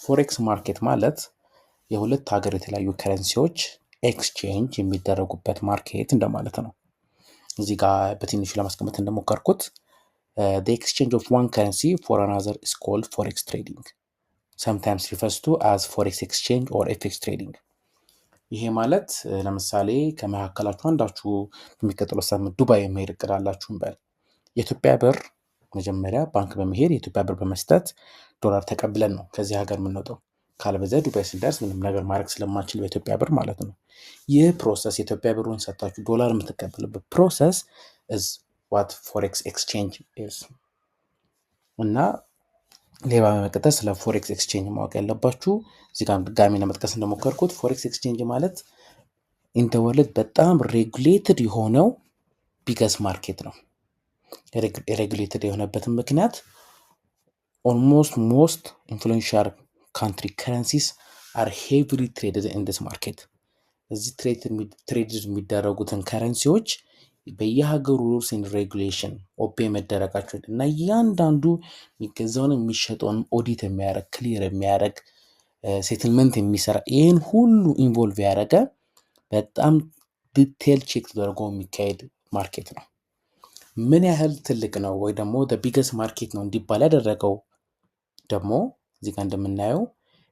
Forex market ማለት የሁለት ሀገር የተለያዩ currency ዎች exchange የሚደረጉበት market እንደማለት ነው። እዚህ ጋር በትንሹ ለማስቀመጥ እንደሞከርኩት exchange of one currency for another is called forex trading, sometimes refers to as forex exchange or FX trading። ይሄ ማለት ለምሳሌ ከመካከላችሁ አንዳችሁ በሚቀጥለው ሳምንት ዱባይ የመሄድ እቅድ አላችሁ እንበል። የኢትዮጵያ ብር መጀመሪያ ባንክ በመሄድ የኢትዮጵያ ብር በመስጠት ዶላር ተቀብለን ነው ከዚህ ሀገር የምንወጣው። ካለበለዚያ ዱባይ ስንደርስ ምንም ነገር ማድረግ ስለማንችል በኢትዮጵያ ብር ማለት ነው። ይህ process የኢትዮጵያ ብሩን ሰጥታችሁ ዶላር የምትቀበሉበት process is what forex exchange is። እና ሌላ በመቀጠል ስለ forex exchange ማወቅ ያለባችሁ፣ እዚህ ጋር ድጋሚ ለመጥቀስ እንደሞከርኩት forex exchange ማለት in the world በጣም regulated የሆነው biggest market ነው። Regulated የሆነበትን ምክንያት almost most influential country currencies are heavily traded in this market። እዚህ trade የሚደረጉትን currency ዎች በየሀገሩ rules and regulation obey መደረጋቸውን እና እያንዳንዱ የሚገዛውን የሚሸጠውን ኦዲት የሚያደርግ፣ clear የሚያደርግ፣ settlement የሚሰራ፣ ይህን ሁሉ involve ያደረገ በጣም detail check ተደርጎ የሚካሄድ market ነው። ምን ያህል ትልቅ ነው ወይ ደግሞ biggest market ነው እንዲባል ያደረገው ደግሞ እዚህ ጋር እንደምናየው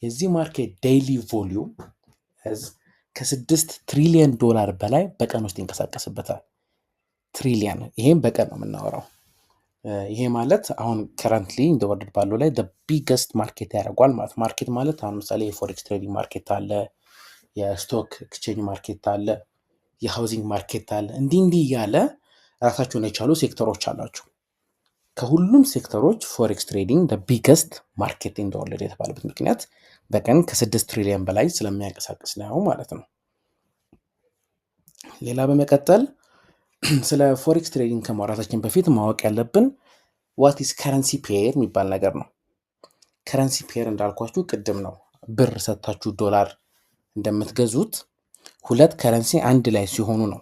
የዚህ market daily volume ከ6 ትሪሊየን ዶላር በላይ በቀን ውስጥ ይንቀሳቀስበታል። ትሪሊየን፣ ይሄም በቀን ነው የምናወራው። ይሄ ማለት አሁን currently in the world ባለው ላይ biggest market ያደርገዋል ማለት። Market ማለት አሁን ለምሳሌ የ forex trading market አለ፣ የ stock exchange market አለ፣ የ housing market አለ። እንዲህ እንዲህ እያለ ራሳቸውን የቻሉ ሴክተሮች አሏቸው። ከሁሉም sector ኦች forex trading biggest market in the world የተባለበት ምክንያት በቀን ከ6 ትሪሊየን በላይ ስለሚያንቀሳቅስ ነው ማለት ነው። ሌላ በመቀጠል ስለ forex trading ከማውራታችን በፊት ማወቅ ያለብን what is currency pair የሚባል ነገር ነው። Currency pair እንዳልኳችሁ ቅድም ነው፣ ብር ሰጥታችሁ ዶላር እንደምትገዙት ሁለት currency አንድ ላይ ሲሆኑ ነው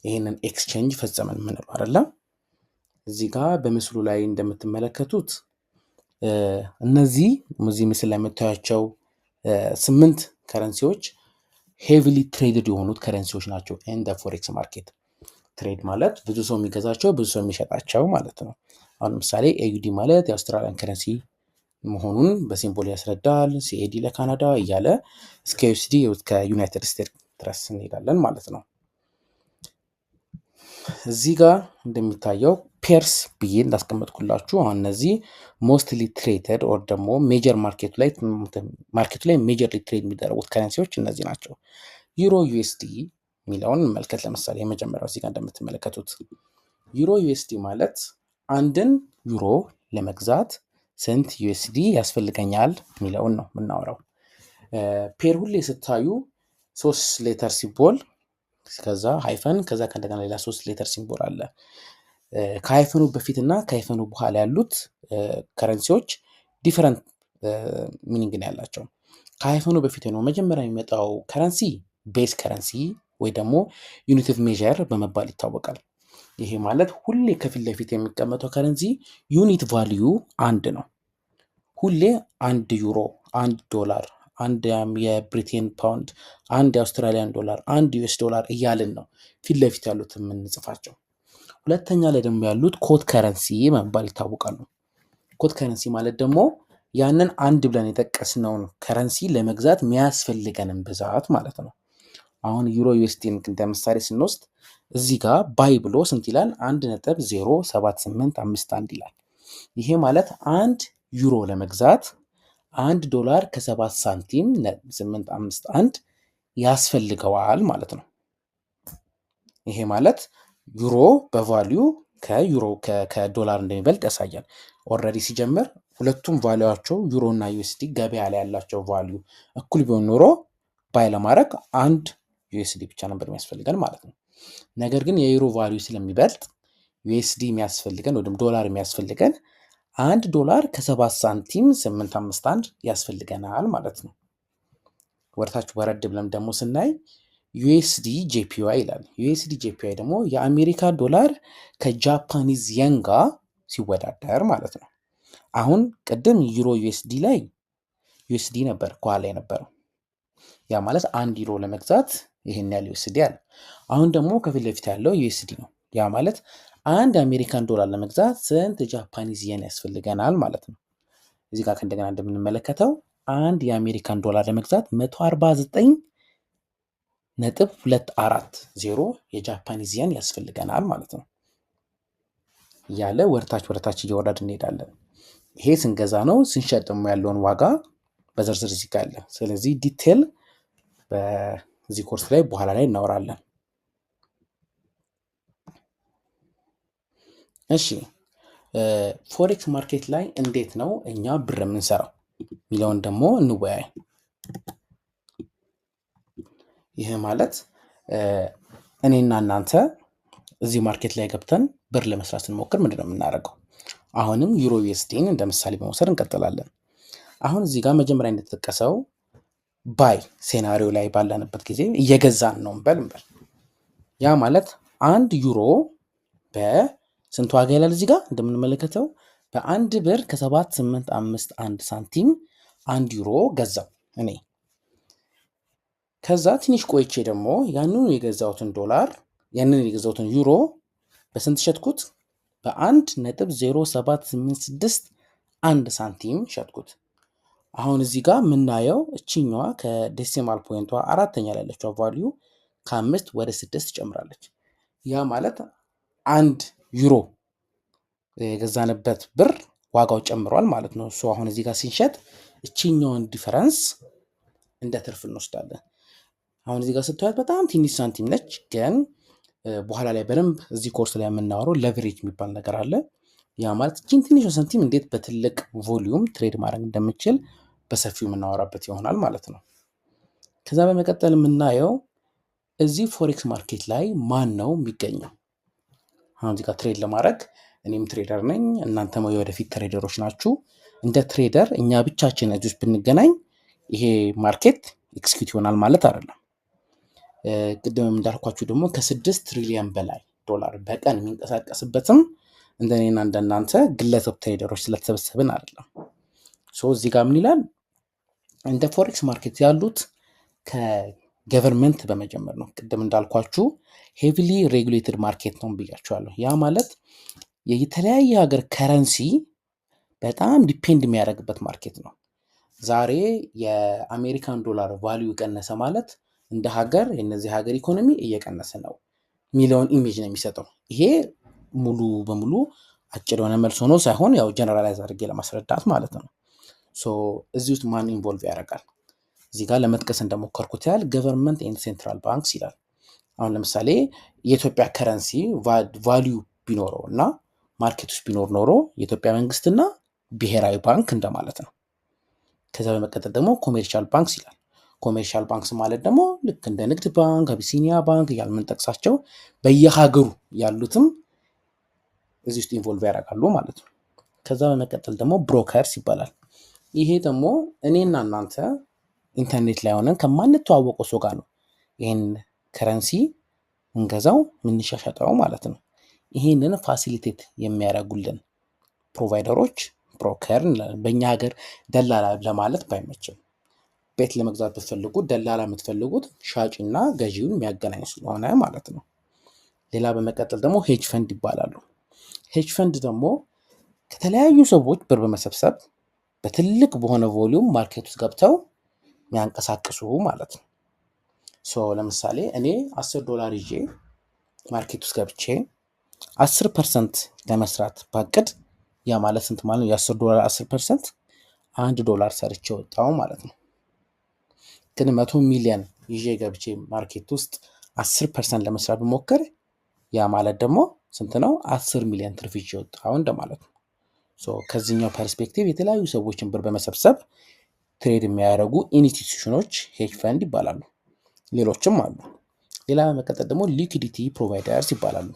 ይህንን exchange ፈጸመን የምንለው፣ አይደለም። እዚህ ጋር በምስሉ ላይ እንደምትመለከቱት እነዚህ እዚህ ምስል ላይ የምታያቸው ስምንት currency ዎች heavily traded የሆኑት currency ዎች ናቸው። In forex market trade ማለት ብዙ ሰው የሚገዛቸው፣ ብዙ ሰው የሚሸጣቸው ማለት ነው። አሁን ለምሳሌ AUD ማለት የ Australian currency መሆኑን በ symbol ያስረዳል። CAD ለካናዳ እያለ እስከ USD ከዩናይትድ ስቴትስ ድረስ እንሄዳለን ማለት ነው። እዚህ ጋር እንደሚታየው pairs ብዬ እንዳስቀመጥኩላችሁ አሁን እነዚህ mostly traded or ደግሞ major market ኡ ላይ major trade የሚደረጉት currency ዎች እነዚህ ናቸው። Euro USD የሚለውን እንመልከት። ለምሳሌ የመጀመሪያው እዚህ ጋር እንደምትመለከቱት Euro USD ማለት አንድን ዩሮ ለመግዛት ስንት USD ያስፈልገኛል የሚለውን ነው የምናወራው። Pair ሁሌ ስታዩ ሶስት letter symbol፣ ከዛ hyphen፣ ከዛ ከእንደገና ሌላ ሶስት letter symbol አለ። ከ hyphen ኑ በፊት እና ከ hyphen ኑ በኋላ ያሉት currency ዎች different meaning ነው ያላቸው። ከ hyphen ኑ በፊት ነው መጀመሪያ የሚመጣው currency base currency ወይ ደግሞ unit of measure በመባል ይታወቃል። ይሄ ማለት ሁሌ ከፊት ለፊት የሚቀመጠው currency unit value አንድ ነው። ሁሌ 1 ዩሮ፣ 1 ዶላር፣ አንድ የብሪቴን ፓውንድ፣ አንድ የ Australian ዶላር፣ አንድ US ዶላር እያልን ነው ፊት ለፊት ያሉት የምንጽፋቸው። ሁለተኛ ላይ ደግሞ ያሉት quote currency በመባል ይታወቃሉ። Quote currency ማለት ደግሞ ያንን አንድ ብለን የጠቀስነውን currency ለመግዛት የሚያስፈልገንን ብዛት ማለት ነው። አሁን Euro USD ን እንደ ምሳሌ ስንወስድ እዚህ ጋር buy ብሎ ስንት ይላል? 1.07851 ይላል። ይሄ ማለት 1 ዩሮ ለመግዛት 1 ዶላር ከ7 ሳንቲም 851 ያስፈልገዋል ማለት ነው። ይሄ ማለት ዩሮ በ value ከዩሮ ከዶላር እንደሚበልጥ ያሳያል። Already ሲጀምር ሁለቱም value ኣቸው ዩሮ እና USD ገበያ ላይ ያላቸው value እኩል ቢሆን ኖሮ buy ለማድረግ 1 USD ብቻ ነበር የሚያስፈልገን ማለት ነው። ነገር ግን የዩሮ value ስለሚበልጥ USD የሚያስፈልገን ወይም ዶላር የሚያስፈልገን 1 ዶላር ከ7 ሳንቲም 851 ያስፈልገናል ማለት ነው። ወደታች ወረድ ብለን ደግሞ ስናይ USD JPY ይላል። USD JPY ደግሞ የአሜሪካ ዶላር ከ Japanese yen ጋር ሲወዳደር ማለት ነው። አሁን ቅድም Euro USD ላይ USD ነበር ከኋላ የነበረው። ያ ማለት 1 ዩሮ ለመግዛት ይህን ያህል USD አለ። አሁን ደግሞ ከፊት ለፊት ያለው USD ነው። ያ ማለት 1 አሜሪካን ዶላር ለመግዛት ስንት Japanese yen ያስፈልገናል ማለት ነው። እዚህ ጋር ከእንደገና እንደምንመለከተው 1 የአሜሪካን ዶላር ለመግዛት 149.240 የ Japanese yen ያስፈልገናል ማለት ነው። እያለ ወደታች ወደታች እየወረድ እንሄዳለን። ይሄ ስንገዛ ነው። ስንሸጥ ደግሞ ያለውን ዋጋ በዝርዝር እዚህ ጋር አለ። ስለዚህ detail በዚህ ኮርስ ላይ በኋላ ላይ እናወራለን። እሺ፣ forex market ላይ እንዴት ነው እኛ ብር የምንሰራው የሚለውን ደግሞ እንወያይ። ይህ ማለት እኔና እናንተ እዚህ market ላይ ገብተን ብር ለመስራት ስንሞክር ምንድን ነው የምናደርገው? አሁንም Euro USD ን እንደ ምሳሌ በመውሰድ እንቀጥላለን። አሁን እዚህ ጋር መጀመሪያ እንደተጠቀሰው buy scenario ላይ ባለንበት ጊዜ እየገዛን ነው እንበል። ያ ማለት 1 ዩሮ በስንት ዋጋ ይላል? እዚህ ጋር እንደምንመለከተው በ1 ብር ከ7851 ሳንቲም 1 ዩሮ ገዛው እኔ። ከዛ ትንሽ ቆይቼ ደግሞ ያንኑ የገዛሁትን ዶላር፣ ያንን የገዛሁትን ዩሮ በስንት ሸጥኩት? በ1.07861 ሳንቲም ሸጥኩት። አሁን እዚህ ጋር የምናየው እችኛዋ ከ decimal point ቷ አራተኛ ላይ ያለችው value ከአምስት ወደ ስድስት ጨምራለች። ያ ማለት 1 ዩሮ የገዛንበት ብር ዋጋው ጨምሯል ማለት ነው። እሱ አሁን እዚህ ጋር ሲንሸጥ እችኛውን difference እንደ ትርፍ እንወስዳለን። አሁን እዚህ ጋር ስታዩት በጣም ትንሽ ሳንቲም ነች፣ ግን በኋላ ላይ በደንብ እዚህ ኮርስ ላይ የምናወራው leverage የሚባል ነገር አለ። ያ ማለት እቺን ትንሽ ሳንቲም እንዴት በትልቅ volume trade ማድረግ እንደምችል በሰፊው የምናወራበት ይሆናል ማለት ነው። ከዛ በመቀጠል የምናየው እዚህ forex market ላይ ማን ነው የሚገኘው? አሁን እዚህ ጋር trade ለማድረግ እኔም trader ነኝ፣ እናንተም የወደፊት trader ኦች ናችሁ። እንደ trader እኛ ብቻችን እዚህ ውስጥ ብንገናኝ ይሄ market execute ይሆናል ማለት አይደለም። ቅድምም እንዳልኳችሁ ደግሞ ከ6 ትሪሊየን በላይ ዶላር በቀን የሚንቀሳቀስበትም እንደኔና እንደናንተ ግለሰብ trader ኦች ስለተሰበሰብን አይደለም። So እዚህ ጋር ምን ይላል? እንደ forex market ያሉት ከ government በመጀመር ነው። ቅድም እንዳልኳችሁ heavily regulated market ነው ብያችኋለሁ። ያ ማለት የተለያየ ሀገር currency በጣም depend የሚያደርግበት market ነው። ዛሬ የአሜሪካን ዶላር value ቀነሰ ማለት እንደ ሀገር የነዚህ ሀገር ኢኮኖሚ እየቀነሰ ነው የሚለውን image ነው የሚሰጠው። ይሄ ሙሉ በሙሉ አጭር የሆነ መልስ ሆኖ ሳይሆን ያው generalize አድርጌ ለማስረዳት ማለት ነው። So እዚህ ውስጥ ማን involve ያደርጋል? እዚህ ጋር ለመጥቀስ እንደሞከርኩት ያህል government and central banks ይላል። አሁን ለምሳሌ የኢትዮጵያ currency value ቢኖረው እና market ውስጥ ቢኖር ኖሮ የኢትዮጵያ መንግስትና ብሔራዊ ባንክ እንደማለት ነው። ከዛ በመቀጠል ደግሞ commercial banks ይላል። Commercial banks ማለት ደግሞ ልክ እንደ ንግድ ባንክ፣ አቢሲኒያ ባንክ እያልን የምንጠቅሳቸው በየሀገሩ ያሉትም እዚህ ውስጥ involve ያደርጋሉ ማለት ነው። ከዛ በመቀጠል ደግሞ brokers ይባላል። ይሄ ደግሞ እኔና እናንተ ኢንተርኔት ላይ ሆነን ከማንተዋወቀው ሰው ጋር ነው ይህን currency እንገዛው የምንሻሸጠው ማለት ነው። ይህንን facilitate የሚያደርጉልን provider ኦች broker እንላለን። በእኛ ሀገር ደላላ ለማለት ባይመችም ቤት ለመግዛት ብትፈልጉ ደላላ የምትፈልጉት ሻጭና ገዢውን የሚያገናኝ ስለሆነ ማለት ነው። ሌላ በመቀጠል ደግሞ hedge fund ይባላሉ። Hedge fund ደግሞ ከተለያዩ ሰዎች ብር በመሰብሰብ በትልቅ በሆነ volume market ውስጥ ገብተው የሚያንቀሳቅሱ ማለት ነው። So ለምሳሌ እኔ 10 ዶላር ይዤ market ውስጥ ገብቼ 10% ለመስራት ባቅድ ያ ማለት ስንት ማለት ነው? የ10 ዶላር 10% 1 ዶላር ሰርቼ ወጣው ማለት ነው። ግን 100 ሚሊዮን ይዤ ገብቼ market ውስጥ 10% ለመስራት ብሞክር ያ ማለት ደግሞ ስንት ነው? 10 ሚሊዮን ትርፍ ይዤ ወጣው እንደማለት ነው። So ከዚህኛው perspective የተለያዩ ሰዎችን ብር በመሰብሰብ trade የሚያደርጉ institution ኦች hedge fund ይባላሉ። ሌሎችም አሉ። ሌላ በመቀጠል ደግሞ liquidity providers ይባላሉ።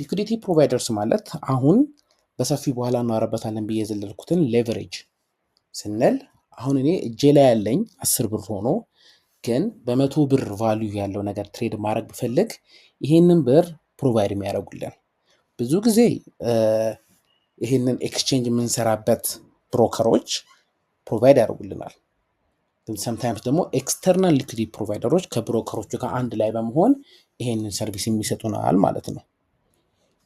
Liquidity providers ማለት አሁን በሰፊው በኋላ እናወራበታለን ብዬ የዘለልኩትን leverage ስንል አሁን እኔ እጄ ላይ ያለኝ 10 ብር ሆኖ ግን በ100 ብር value ያለው ነገር trade ማድረግ ብፈልግ ይሄንን ብር provide የሚያደርጉልን ብዙ ጊዜ ይሄንን exchange የምንሰራበት broker ኦች provide ያደርጉልናል። Sometimes ደግሞ external liquidity provider ኦች ከ broker ኦቹ ጋር አንድ ላይ በመሆን ይሄንን service የሚሰጡናል ማለት ነው።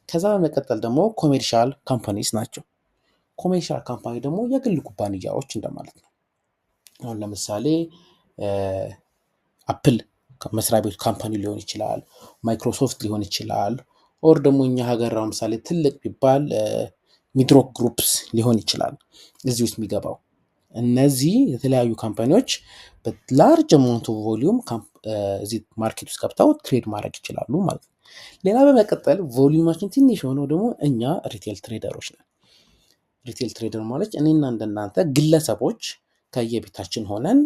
ከዛ በመቀጠል ደግሞ commercial companies ናቸው። Commercial company ደግሞ የግል ኩባንያዎች እንደማለት ነው። አሁን ለምሳሌ Apple መስሪያ ቤቱ company ሊሆን ይችላል፣ ማይክሮሶፍት ሊሆን ይችላል፣ or ደግሞ እኛ ሀገር ለምሳሌ ትልቅ ቢባል ሚድሮክ Groups ሊሆን ይችላል እዚህ ውስጥ የሚገባው። እነዚህ የተለያዩ company ዎች በ large amount volume እዚህ market ውስጥ ገብተው trade ማድረግ ይችላሉ ማለት ነው። ሌላ በመቀጠል volume ኣችን ትንሽ የሆነው ደግሞ እኛ retail trader ኦች ነን። Retail trader ማለት እኔና እንደናንተ ግለሰቦች ከየቤታችን ሆነን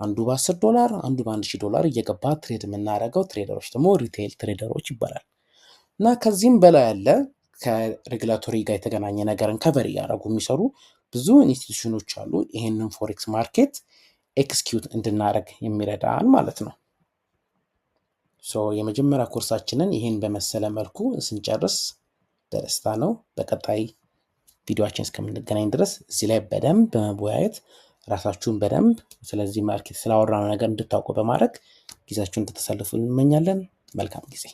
አንዱ በ10 ዶላር፣ አንዱ በ1000 ዶላር እየገባ trade የምናደርገው trader ኦች ደግሞ retail trader ኦች ይባላል። እና ከዚህም በላይ ያለ ከ regulatory ጋር የተገናኘ ነገርን cover እያደረጉ የሚሰሩ ብዙ institution ኦች አሉ። ይሄንን forex market execute እንድናደርግ የሚረዳን ማለት ነው። So የመጀመሪያ ኮርሳችንን ይህን በመሰለ መልኩ ስንጨርስ በደስታ ነው። በቀጣይ ቪዲዮአችን እስከምንገናኝ ድረስ እዚህ ላይ በደንብ በመወያየት ራሳችሁን በደንብ ስለዚህ market ስላወራነው ነገር እንድታውቁ በማድረግ ጊዜያችሁን እንድታሳልፉ እንመኛለን። መልካም ጊዜ።